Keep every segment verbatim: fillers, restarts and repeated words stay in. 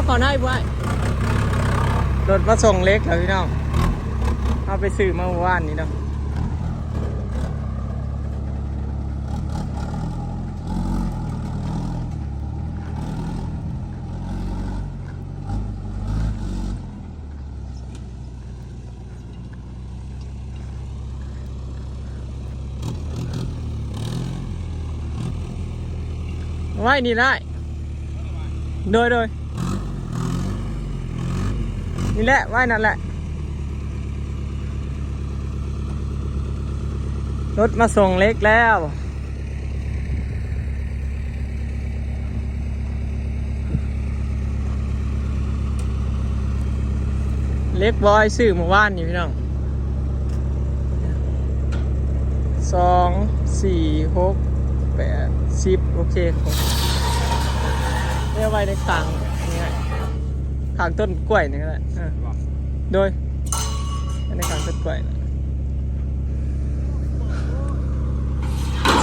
ขอได้บ่อ้าย รถมาส่งเหล็กแล้วพี่น้อง เอาไปซื้อมาเมื่อวานนี้เนาะ ไว้นี่ได้ โดย โดย นี่แหละ ไว้นั่นแหละ รถมาส่งเหล็กแล้ว เหล็กบอยซื้อเมื่อวานนี่พี่น้อง สอง สี่ หก แปด สิบ โอเค ครบ เอาไว้ในข้างนี่ไง ข้างต้นกล้วยนี่ก็ได้ อ่ะ โดย อันนี้ข้างต้นกล้วย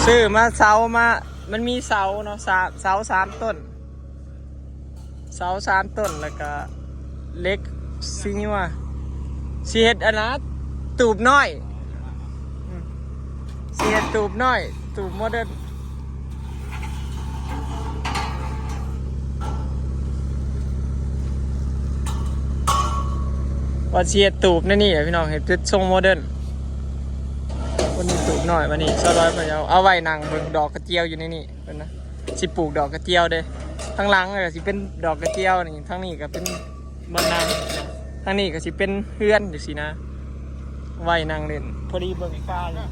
ซื้อมาเสามา มันมีเสาเนาะ สาม เสาสามต้น เสาสามต้น แล้วก็เหล็กสี่หยวา สิเฮ็ดอันนะ ตูบน้อย อืม สิเฮ็ดตูบน้อย ตูบโมเดิร์น ว่าสิเฮ็ดตูบในนี่แหละพี่น้อง เฮ็ดเป็นทรงโมเดิร์น วันนี้ตูบน้อย วันนี้ซอยร้อยไปเอา เอาไว้นั่งเบิ่งดอกกระเจียวอยู่ในนี่ เพิ่นนะ สิปลูกดอกกระเจียวเด้ ทางหลังก็สิเป็นดอกกระเจียวนี่ ทางนี้ก็เป็นบ่อนนั่ง ทางนี้ก็สิเป็นเฮือนจั่งซี้นะ ไว้นั่งเล่น พอดีเบิ่งปลาอยู่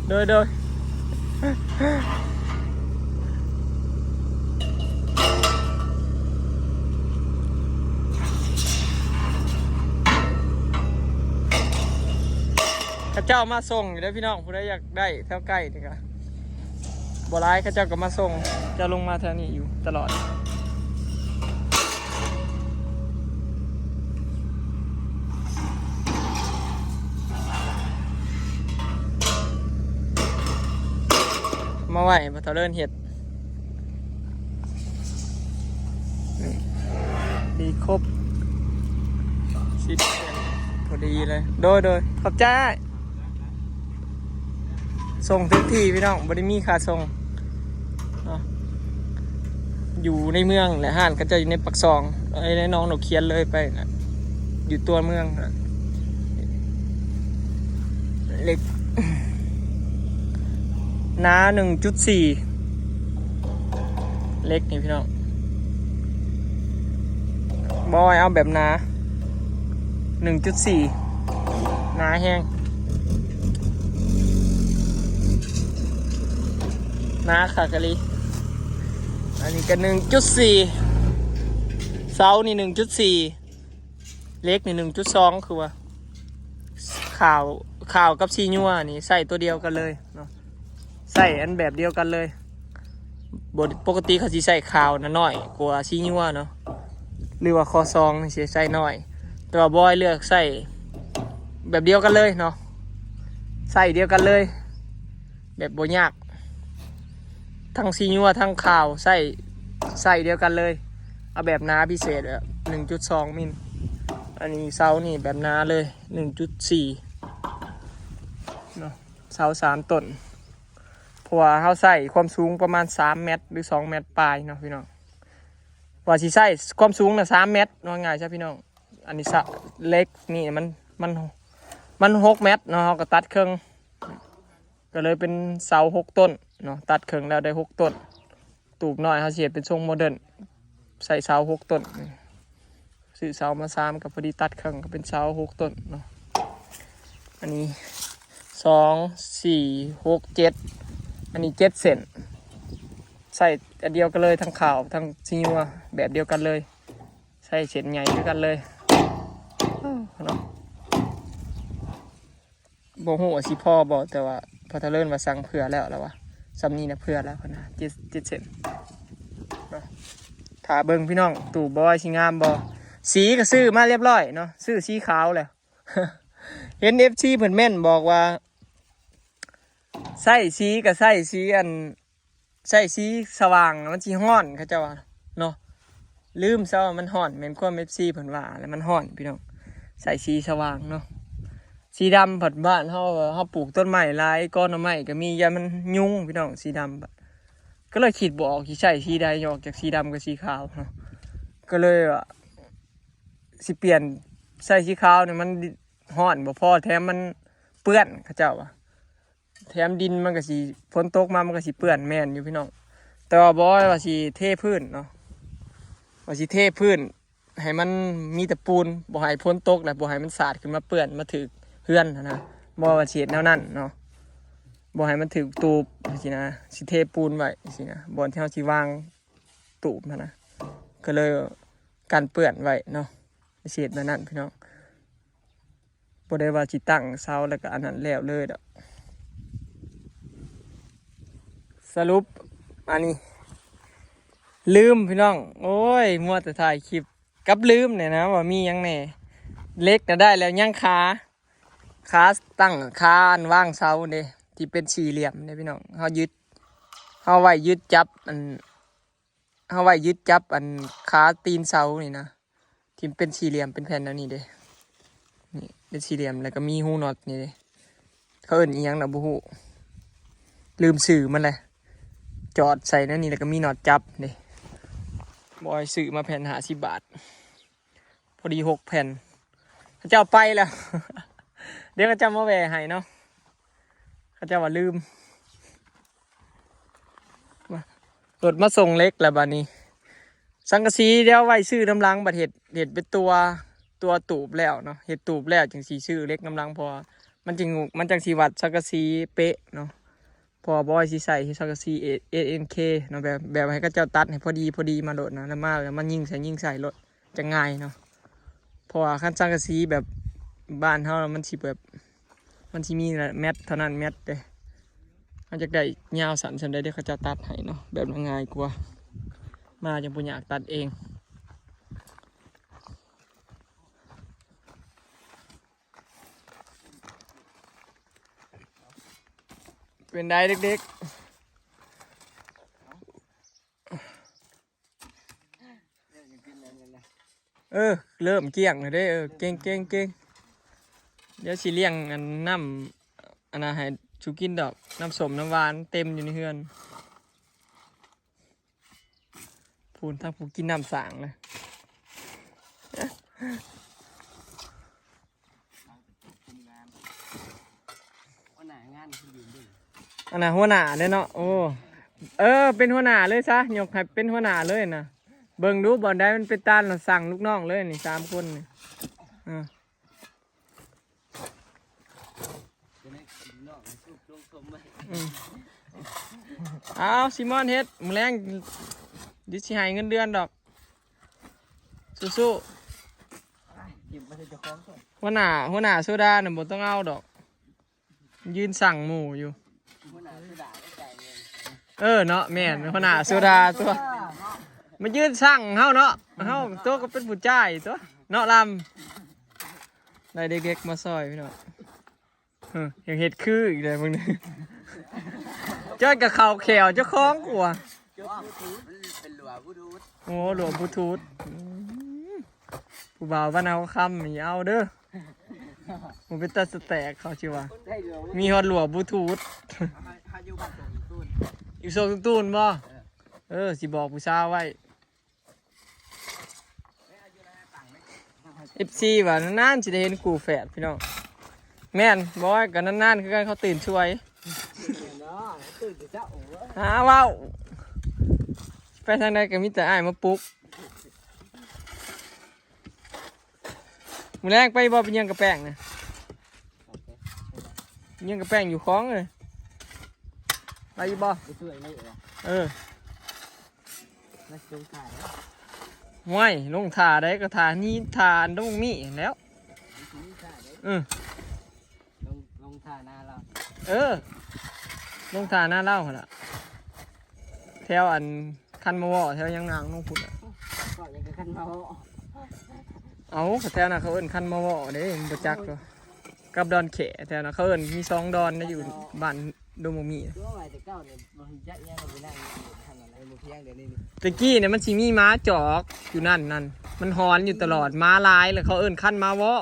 โดย โดย เขาเจ้ามาส่งอยู่เด้อพี่น้อง ผู้ใดอยากได้แถวใกล้นี่ก็ บ่หลาย เขาเจ้าก็มาส่ง เจ้าลงมาแถวนี้อยู่ตลอด มาไหวมาเตาเลินเห็ด นี่ ดีครบ สิบเซน พอดีเลย โดย โดย ขอบใจ ส่งทุกที่พี่น้อง บ่ได้มีค่าส่งเนาะ อยู่ในเมืองแหละ ห้านเขาเจ้าอยู่ในปากซอง ไอ้ในหนองนกเขียนเลยไปนะ อยู่ตัวเมืองนะ เหล็ก หนา หนึ่งจุดสี่ เหล็กนี่พี่น้อง บอยเอาแบบหนา หนึ่งจุดสี่ หนาแฮง หนาคักอีหลี อันนี้ก็ หนึ่งจุดสี่ เสานี่ หนึ่งจุดสี่ เหล็กนี่ หนึ่งจุดสอง คือว่า ขาว ขาวกับสี่หยวานี่ใส่ตัวเดียวกันเลยเนาะ ใส่อันแบบเดียวกันเลย บทปกติเขาสิใส่ขาวนะน้อยกว่าสี่หยวาเนาะ หรือว่าคอซองนี่สิใส่น้อย แต่ว่าบอยเลือกใส่แบบเดียวกันเลยเนาะ ใส่เดียวกันเลย แบบบ่ยาก ทั้งสี่หยวาทั้งขาวใส่ ใส่เดียวกันเลย เอาแบบหนาพิเศษแบบ หนึ่งจุดสอง มิล อันนี้เสานี่แบบหนาเลย หนึ่งจุดสี่ เนาะ เสาสามต้น เพราะว่าเขาใส่ความสูงประมาณสามเมตรหรือสองเมตรปลายเนาะพี่น้อง ว่าสิใส่ความสูงนะสามเมตร ว่าง่ายซะพี่น้อง อันนี้เสาเหล็กนี่มัน มัน มันหกเมตรเนาะ เขาก็ตัดครึ่ง ก็เลยเป็นเสาหกต้นเนาะ ตัดครึ่งแล้วได้หกต้น ตูบน้อยเขาสิเฮ็ดเป็นทรงโมเดิร์น ใส่เสาหกต้น ซื้อเสามาสามก็พอดีตัดครึ่งก็เป็นเสาหกต้นเนาะ อันนี้ สอง สี่ หก เจ็ด อันนี้ เจ็ด เส้น ใส่อันเดียวกันเลย ทั้งขาวทั้งสี่หยวาแบบเดียวกันเลย ใส่เส้นใหญ่คือกันเลยเนาะ บ่ฮู้ว่าสิพอบ่ แต่ว่าพ่อเฒ่าเลินว่าสั่งเผื่อแล้ว แล้วว่าส่ำนี้นะเผื่อแล้วนะ เจ็ด เจ็ด เส้นเนาะ ถ้าเบิ่งพี่น้อง ตูบบอยสิงามบ่ สีก็ซื้อมาเรียบร้อยเนาะ ซื้อสีขาวแล้ว เห็น เอฟซี เพิ่นเม้นบอกว่า ใส่สีก็ใส่สีอัน ใส่สีสว่างมันสิฮ้อน เขาเจ้าว่าเนาะ ลืมซะว่ามันฮ้อน แม่นความเอฟซีเพิ่นว่า แล้วมันฮ้อนพี่น้อง ใส่สีสว่างเนาะ สีดำผัดบ้านเฮา เฮาปลูกต้นไม้หลาย กอหน่อไม้ก็มี ย่านมันยุงพี่น้อง สีดำ ก็เลยคิดบ่ออกสิใส่สีใด ออกจากสีดำกับสีขาวเนาะ ก็เลยว่าสิเปลี่ยนใส่สีขาวเนี่ย มันฮ้อนบ่พอ แถมมันเปื้อน เขาเจ้าว่า แถมดินมันก็สิ ฝนตกมามันก็สิเปื้อน แม่นอยู่พี่น้อง แต่ว่าบ่ว่าสิเทพื้นเนาะ ว่าสิเทพื้น ให้มันมีแต่ปูน บ่ให้ฝนตก แล้วบ่ให้มันสาดขึ้นมาเปื้อน มาถืกเฮือนหั้นนะ บ่ว่าสิเฮ็ดแนวนั้นเนาะ บ่ให้มันถืกตูบสินะ สิเทปูนไว้สินะ บ่อนที่เฮาสิวางตูบหั้นนะ ก็เลยกันเปื้อนไว้เนาะ สิเฮ็ดแบบนั้นพี่น้อง บ่ได้ว่าสิตั้งเสาแล้วก็อันนั้นแล้วเลยดอก สรุป อันนี้ ลืมพี่น้อง โอ้ย มัวแต่ถ่ายคลิป กับลืมเนี่ยนะ ว่ามีหยังแหน่ เหล็กน่ะได้แล้ว ยังคา คาตั้ง คาอันวางเสาเด้ ที่เป็นสี่เหลี่ยมเด้พี่น้อง เฮายึด เฮาไว้ยึดจับอัน เฮาไว้ยึดจับอันคาตีนเสานี่นะ ที่เป็นสี่เหลี่ยมเป็นแผ่นแนวนี้เด้ นี่เป็นสี่เหลี่ยม แล้วก็มีฮูน็อตนี่เด้ เขาเอิ้นอีหยังนะบ่ฮู้ ลืมชื่อมันเลย จอดใส่แนวนี้ แล้วก็มีน็อตจับเด้ บอยซื้อมาแผ่นห้าสิบบาท พอดีหกแผ่น เขาเจ้าไปแล้ว เดี๋ยวเขาเจ้ามาแวะให้เนาะ เขาเจ้าว่าลืม มารถมาส่งเหล็กแล้วบัดนี้ สังกะสีเดี๋ยวไว้ซื้อนำหลัง บัดเฮ็ด เฮ็ดเป็นตัว ตัวตูบแล้วเนาะ เฮ็ดตูบแล้วจั่งสิซื้อเหล็กนำหลัง เพราะว่ามันจั่ง มันจั่งสิวัดสังกะสีเป๊ะเนาะ เพราะว่าบอยสิใส่สังกะสีเอ เอสเอ็นเคเนาะ แบบ แบบให้เขาเจ้าตัดให้พอดี พอดีมาโลดนะ แล้วมา แล้วมายิงใส่ ยิงใส่โลด จะง่ายเนาะ เพราะว่าคันสังกะสีแบบบ้านเฮามันสิแบบ มันสิมีแมตเท่านั้นแมตเด้ เฮาอยากได้ยาวสั้นส่ำใดเด้ เขาเจ้าตัดให้เนาะ แบบนั้นง่ายกว่า มาจั่งบ่อยากตัดเอง เป็นไดเด็กๆ เออ เริ่มเกลี้ยงแล้วเด้ เออ เก่งๆๆ เดี๋ยวสิเลี้ยงอันน้ำ อันน่ะให้สูกินดอก น้ำส้มน้ำหวานเต็มอยู่ในเฮือน พู้นทางผู้กินน้ำสางเลย หัวหน้างานคือยืนเบิ่ง อันน่ะหัวหน้าเลยเนาะ โอ้ เออ เป็นหัวหน้าเลยซะ ยกให้เป็นหัวหน้าเลยนะ เบิ่งดูบ่อนใดมันเป็นตาลน่ะสั่งลูกน้องเลยนี่ สามคนนี่ อ่า จะได้กินนอกให้สุกลงสมไว้ อืม เอา ซิมอนเฮ็ด มื้อแลง เดี๋ยวสิให้เงินเดือนดอก สู้ๆ หยิบมาใส่เจ้าของก่อน หัวหน้า หัวหน้าโซดาน่ะบ่ต้องเอาดอก ยืนสั่งหมู่อยู่ หัวหน้าสุดาได้จ่ายเงิน เออเนาะ แม่น หัวหน้าโซดาตัว มายืนสั่งเฮาเนาะ เฮาตัวก็เป็นผู้จ่ายตัว เนาะลำ ได้เด็กๆมาซอยพี่น้อง เออ ยังเฮ็ดคืออีกเลยมึงนี่ จ้อยกับเขาแขวเจ้าของกูอะ จบ มันเป็นหลัวบลูทูธ โอ้ หลัวบลูทูธ อืม ผู้บ่าวบ้านเฮาคำนี่เอาเด้อ มันเป็นตาสแต็กเขาชื่อว่า ได้หลัว มีฮอดหลัวบลูทูธ เฮา เฮาอยู่บ้านโป่งตูน อยู่โซนตูนบ่ เออ เออ สิบอกผู้สาวไว้ เอฟซี ว่านานๆสิได้เห็นคู่แฝดพี่น้อง แม่น บอยก็นานๆคือกัน เขาตื่นช่วย เนาะ ตื่นแต่เช้า โอ้ย หาเว้า ไปทางใดก็มีแต่อ้ายมาปลุก มื้อแลงไปบ่ ไปเยี่ยมกับแป้งนะ เยี่ยมกับแป้งอยู่คลองเลย ไปอยู่บ่ ไปช่วยไหมเอ๋ เออ มาลงถ่าย ห้วย ลงถ่าได้ก็ถ่านี่ ถ่าอันตรงนี้แล้ว ลงถ่ายได้ เออ ลงถ่ายหน้าเรา เออ ลงถ่าหน้าเล่าหั่นล่ะ แถวอันคันมะวอ แถวยังนางน้องพุทธอะ ก็ยังกับคันมะวอ เอา แถวนั้นเขาเอิ้นคันมะวอเด้ มันบ่จักหรอก กับดอนแขแถวนั้นเขาเอิ้นมีสองดอนนะ อยู่บ้านดงบ่มี ตัวใหม่แต่เก่าเนี่ยมันจะยังกับไปนั่งอยู่ทางนั้นเลย บ่เพียงเดี๋ยวนี้นี่ ตะกี้เนี่ยมันสิมีหมาจอกอยู่นั่นนั่น มันหอนอยู่ตลอด หมาหลาย แล้วเขาเอิ้นคันหมาเวาะ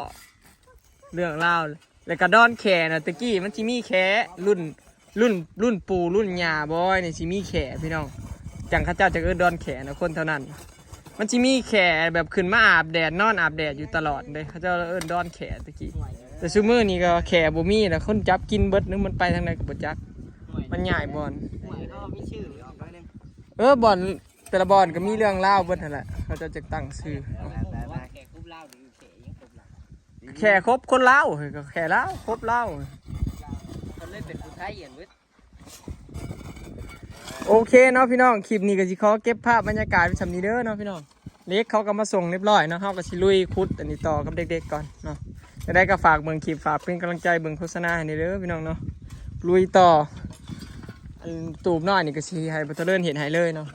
เรื่องราว แล้วก็ดอนแข่นะ ตะกี้มันสิมีแข่ รุ่น รุ่น รุ่นปู่รุ่นย่าบอยนี่สิมีแข่พี่น้อง จั่งเขาเจ้าจะเอิ้นดอนแข่นะ คนเท่านั้น มันสิมีแข่แบบขึ้นมาอาบแดด นอนอาบแดดอยู่ตลอดเด้ เขาเจ้าเอิ้นดอนแข่ตะกี้ แต่ซุมื้อนี้ก็แข่บ่มีแล้ว คนจับกินเบิด นึกมันไปทางใดก็บ่จัก มันย้ายบ่อน ห่วยเขามีชื่อออกไปเลย เออ บ่อน แต่ละบ่อนก็มีเรื่องราวเบิดหั่นแหละ เขาเจ้าจะตั้งชื่อ แขกครบลาวหรือแขกยังครบลาว แขกครบคนลาว เฮ้ย ก็แขกลาว ครบลาว คนเลยเป็นผู้ไทยอย่างเบิด โอเคเนาะพี่น้อง คลิปนี้ก็สิขอเก็บภาพบรรยากาศไว้ส่ำนี้เด้อเนาะพี่น้อง เหล็กเขาก็มาส่งเรียบร้อยเนาะ เฮาก็สิลุยขุดอันนี้ต่อกับเด็กๆก่อนเนาะ จะได้ก็ฝากเบิ่งคลิป ฝากเป็นกำลังใจเบิ่งโฆษณาให้เด้อพี่น้องเนาะ ลุยต่อ อันตูบน้อยนี่ก็สิให้บ่าวเจริญเฮ็ดให้เลยเนาะ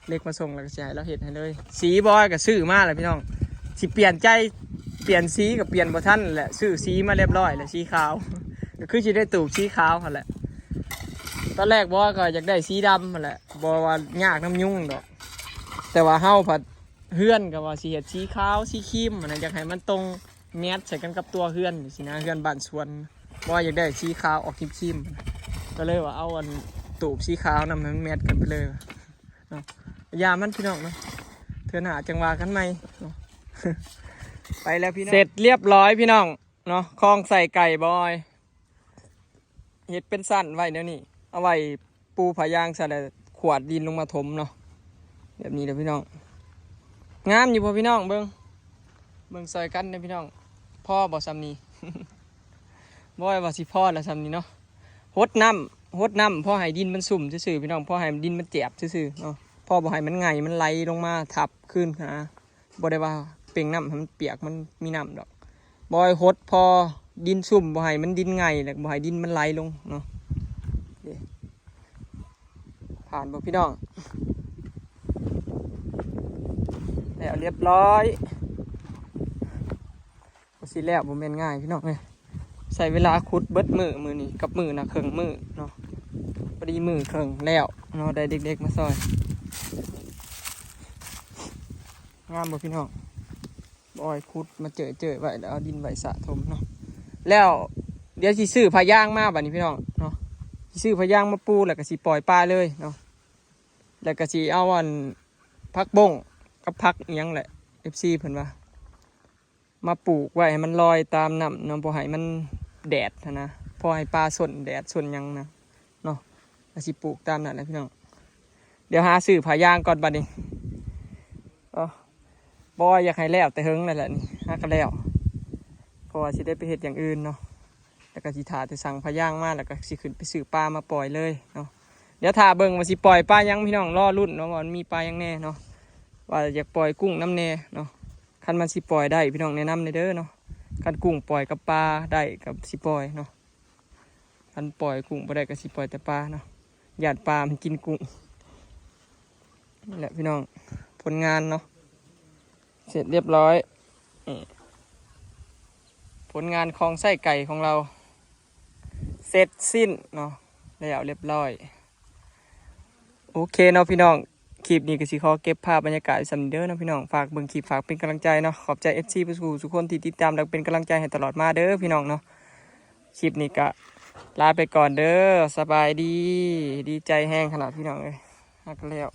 เหล็กมาส่งแล้วก็สิให้ลาวเฮ็ดให้เลย สีบอยก็ซื้อมาแล้วพี่น้อง สิเปลี่ยนใจ เปลี่ยนสีก็เปลี่ยนบ่ทันแหละ ซื้อสีมาเรียบร้อยแล้ว สีขาว ก็คือสิได้ตูบสีขาวหั่นแหละ ตอนแรกบอยก็อยากได้สีดำหั่นแหละ บ่ว่ายากนำยุงดอก แต่ว่าเฮาผัดเฮือนก็ว่าสิเฮ็ดสีขาว สีครีมหั่นนะ อยากให้มันตรงแมทช์ใส่กันกับตัวเฮือนจั่งซี้นะ เฮือนบ้านสวน บอยอยากได้สีขาวออกครีมๆ ก็เลยว่าเอาอันตูบสีขาวนำให้มันแมทช์กันไปเลยเนาะ อย่ามันพี่น้องเนาะ เทื่อหน้าจั่งว่ากันใหม่เนาะ ไปแล้วพี่น้อง เสร็จเรียบร้อยพี่น้องเนาะ คองใส่ไก่บอย เฮ็ดเป็นสั้นไว้แนวนี้ เอาไว้ปูผ้ายางซะแล้วขวดดินลงมาถมเนาะ แบบนี้เด้อพี่น้อง งามอยู่บ่พี่น้อง เบิ่ง เบิ่งซอยกันเด้อพี่น้อง พอบ่ส่ำนี้ บอยว่าสิพอแล้วส่ำนี้เนาะ หดน้ำ หดน้ำพอให้ดินมันซุ่มซื่อๆพี่น้อง พอให้ดินมันแจบซื่อๆเนาะ พอบ่ให้มันไหงมันไหลลงมาทับคืนหา บ่ได้ว่าเป่งน้ำให้มันเปียก มันมีน้ำดอก บอยหดพอดินซุ่ม บ่ให้มันดินไหง แล้วบ่ให้ดินมันไหลลงเนาะ เด้ ผ่านบ่พี่น้อง แล้วเรียบร้อย ก็สิแล้วบ่แม่นง่ายพี่น้องเอ้ย ใช้เวลาขุดเบิดมื้อ มื้อนี้กับมื้อนะ เคิ่งมื้อเนาะ พอดีมื้อเคิ่งแล้วเนาะ ได้เด็กๆมาซอย งามบ่พี่น้อง บอยขุดมาเจอๆไว้ แล้วเอาดินไว้สะถมเนาะ แล้วเดี๋ยวสิซื้อผ้ายางมาบัดนี้พี่น้องเนาะ สิซื้อผ้ายางมาปู แล้วก็สิปล่อยปลาเลยเนาะ แล้วก็สิเอาอันผักบงกับผักอิหยังแหละ เอฟซี เพิ่นว่า มาปลูกไว้ให้มันลอยตามน้ำเนาะ บ่ให้มันแดดหั้นนะ พอให้ปลาส้นแดดส้นหยังนะเนาะ ก็สิปลูกตามนั้นแหละพี่น้อง เดี๋ยวหาซื้อผ้ายางก่อนบัดนี้ เอ้า บ่อยากให้แล้วแต่เฮิงนั่นแหละนี่ หาก็แล้ว เพราะว่าสิได้ไปเฮ็ดอย่างอื่นเนาะ แล้วก็สิถ่าแต่สั่งผ้ายางมา แล้วก็สิขึ้นไปซื้อปลามาปล่อยเลยเนาะ เดี๋ยวถ่าเบิ่งว่าสิปล่อยปลาหยังพี่น้อง รอลุ้นเนาะ ว่ามันมีปลาหยังแน่เนาะ ว่าอยากปล่อยกุ้งนำแน่เนาะ คันมันสิปล่อยได้พี่น้องแนะนำแน่เด้อเนาะ คันกุ้งปล่อยกับปลาได้ก็สิปล่อยเนาะ คันปล่อยกุ้งบ่ได้ก็สิปล่อยแต่ปลาเนาะ ย้านปลามันกินกุ้ง นี่แหละพี่น้อง ผลงานเนาะ เสร็จเรียบร้อย นี่ ผลงานคองไส้ไก่ของเรา เสร็จสิ้นเนาะ แล้วเรียบร้อย โอเคเนาะพี่น้อง คลิปนี้ก็สิขอเก็บภาพบรรยากาศไว้ส่ำนี้เด้อเนาะพี่น้อง ฝากเบิ่งคลิป ฝากเป็นกำลังใจเนาะ ขอบใจ เอฟซี ผู้สู่ทุกคนที่ติดตามและเป็นกำลังใจให้ตลอดมาเด้อพี่น้องเนาะ คลิปนี้ก็ลาไปก่อนเด้อ สบายดี ดีใจแฮงขนาดพี่น้องเอ้ย ฮักแล้ว